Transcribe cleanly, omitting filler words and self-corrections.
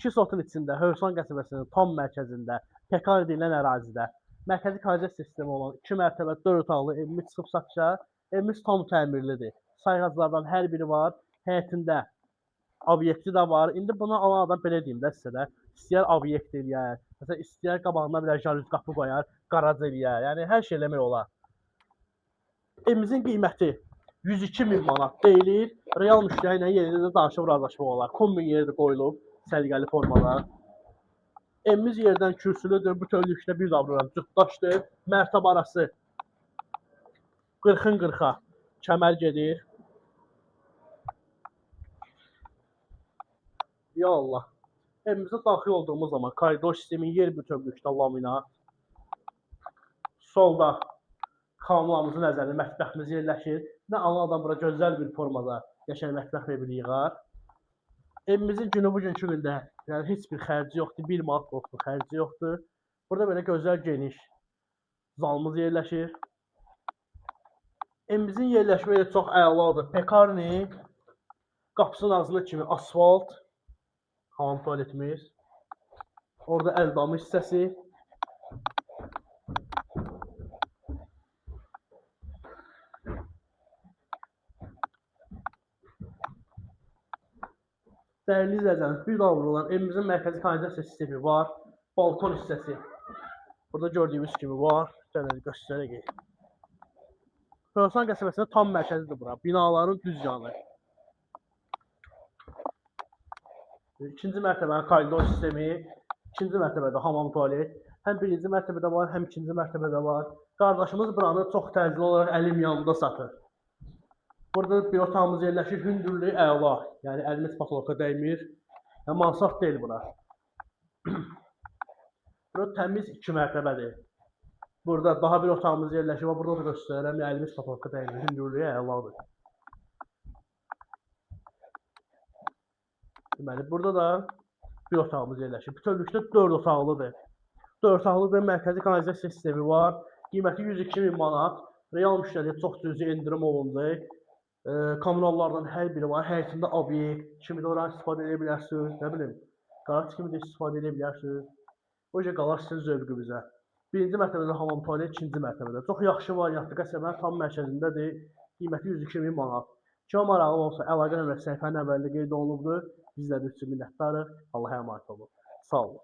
2 sotun içində, Hövsan qəsəbəsinin tam mərkəzində, Pekar deyilən ərazidə mərkəzi kanalizasiya sistemi olan 2 mərtəbə 4 otaqlı evimiz çıxıb satışa. Evimiz tam təmirlidir. Sayğaclardan hər biri var. Həyətində obyekti də var. İndi bunu alan adam belə deyim də sizə də, istəyər obyekt eləyər, məsələn istəyər qabağına bir jalüz qapı qoyar, qaraj eləyər. Yəni hər şey eləmək olar. Evimizin qiyməti 102 min manat deyilir. Real müştəri ilə yerində də danışıb razılaşmaq olar. Kombi yeri də qoyulub səliqəli formada. Evimiz yerdən kürsülüdür. Bütövlükdə bir daha vururam, cütdaşdır. Mərtəbə arası 40-ın 40-a kəmər gedir. Ya Allah. Evimizə daxil olduğumuz zaman koridor sistemi yer bütövlükdə laminat. Solda xanımlarımızın nəzərində mətbəximiz yerləşir. Nə alan adam bura gözəl bir formada qəşəng mətbəx mebeli yığar. Evimizin günü bugünkü gündə yəni heç bir xərci yoxdur, 1 manat yoxdur, xərci yoxdur. Burada belə gözəl geniş zalımız yerləşir. Evimizin yerləşmə yeri çox əladır. Pekarni qapısının ağzında kimi asfalt, hamam tualetimiz. Orada əl damı hissəsi. Dəyərli izləyicilərimiz, bir daha vurulan evimizin mərkəzi kanalizasiya sistemi var. Balkon hissəsi. Burada gördüyünüz kimi var. Gəlin göstərək. Hövsan qəsəbəsinin tam mərkəzidir bura. Binaların düz yanı. İkinci mərtəbənin koridor sistemi, ikinci mərtəbədə hamam tualet. Həm birinci mərtəbədə var, həm ikinci mərtəbədə var. Qardaşımız buranı çox təcili olaraq əlim yanında satır. Burada bir otağımız yerləşir, hündürlüyü əla. Yəni əlimiz patoloka dəymir. Yəni mansard deyil bura. Bura təmiz 2 mərtəbədir. Burada daha bir otağımız yerləşir. Bax, burada da göstərirəm. Yəni əlimiz patoloka dəymir. Hündürlüyü əladır. Deməli, burada da bir otağımız yerləşir. Bütövlükdə 4 otaqlıdır. 4 otaqlıdır, mərkəzi kanalizasiya sistemi var. Qiyməti 102 min manat. Real müştəriyə çox cüzi endirim olunacaq. Kommunallardan hər biri var. Həyətində obyekt kimi də oranı istifadə edə bilərsiniz. Nə bilim, qaraj kimi də istifadə edə bilərsiniz. O cür qalar sizin zövqünüzə. Birinci mərtəbədə hamam tualet, ikinci mərtəbədə. Çox yaxşı variantdır. Qəsəbənin tam mərkəzindədir. Qiyməti 102 min manat. Kimə maraqlı olsa, əlaqə nömrəsi səhifənin əvvəlində qeyd olunubdur. Bizlər üçün minnətdarıq. Allah'a əmanət olun. Sağ olun.